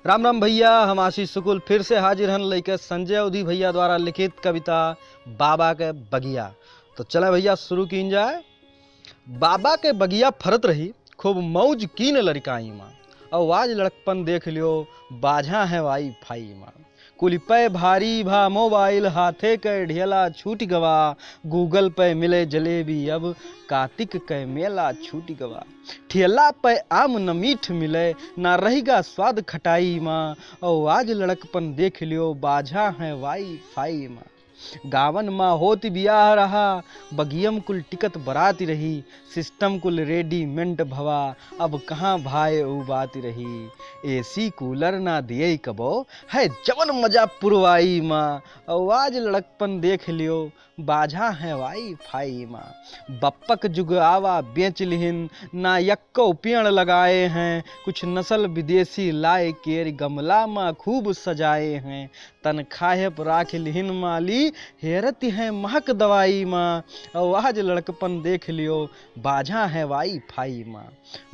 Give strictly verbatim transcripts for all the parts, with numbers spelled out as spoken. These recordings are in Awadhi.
राम राम भइया, हम आशीष शुक्ल फिर से हाजिर हन लइके संजय अवधी भइया द्वारा लिखित कविता बाबा के बगिया। तो चले भइया, शुरू कीन जाए। बाबा के बगिया फरत रही, खूब मौज कीन लड़िकाई मा। अउ आज लड़कपन देख लियो, बाझा है वाई फाई मा। कुलि पै भारी भा मोबाइल, हाथे कै ढेला छूटि गवा। Google पै मिले जलेबी, अब कातिक कै मेला छूटि गवा। ठेला पै आम न मीठ मिले, ना रहिगा स्वाद खटाई मा। अउ आज लड़कपन देख लियो, बाझा है वाई फाई मा। गावन मा होत बियाह रहा, बगियम कुल टिकत बराती रही। System कुल readymade भवा, अब कहाँ भाए ऊ बाती रही। AC cooler ना दिए कबो, है जवन मजा पुरवाई मा। अउ आज लड़कपन देख लियो, बाझा है वाई फाई मा। बप्पक जुग आवा बेच लिहिन, ना यक्को पेड़ लगाए हैं। कुछ नस्ल विदेशी लाए केर गमला मा खूब सजाए हैं। तनखाहे पर राख लिहिन माली, हेरत हैं महक दवाई मा। अउ आज लड़कपन देख लियो, बाझा है वाई फाई मा।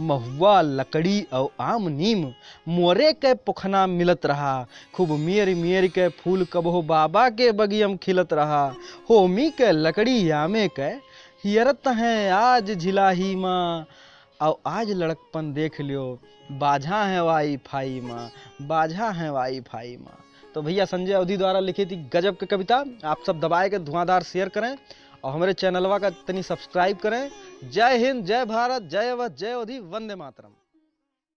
महुआ, लकड़ी अउ आम नीम, मोरे कै पोखना मिलत रहा। खूब मेर मेर कै फूल कबहो बाबा के बगियम खिलत रहा। होमी कै लकड़ी आमे कै, हियरत हैं आज झिलाही मा। अउ आज लड़कपन देख लियो, बाझा है वाई फाई मा, बाझा है वाई फाई मा। तो भइया, संजय अवधी द्वारा लिखित ई गजब के कविता आप सब दबाए के धुआंधार share करें अउ हमरे चैनलवा का तनी subscribe करें। जय हिंद, जय भारत, जय अवध, जय अवधी, वंदे मातरम।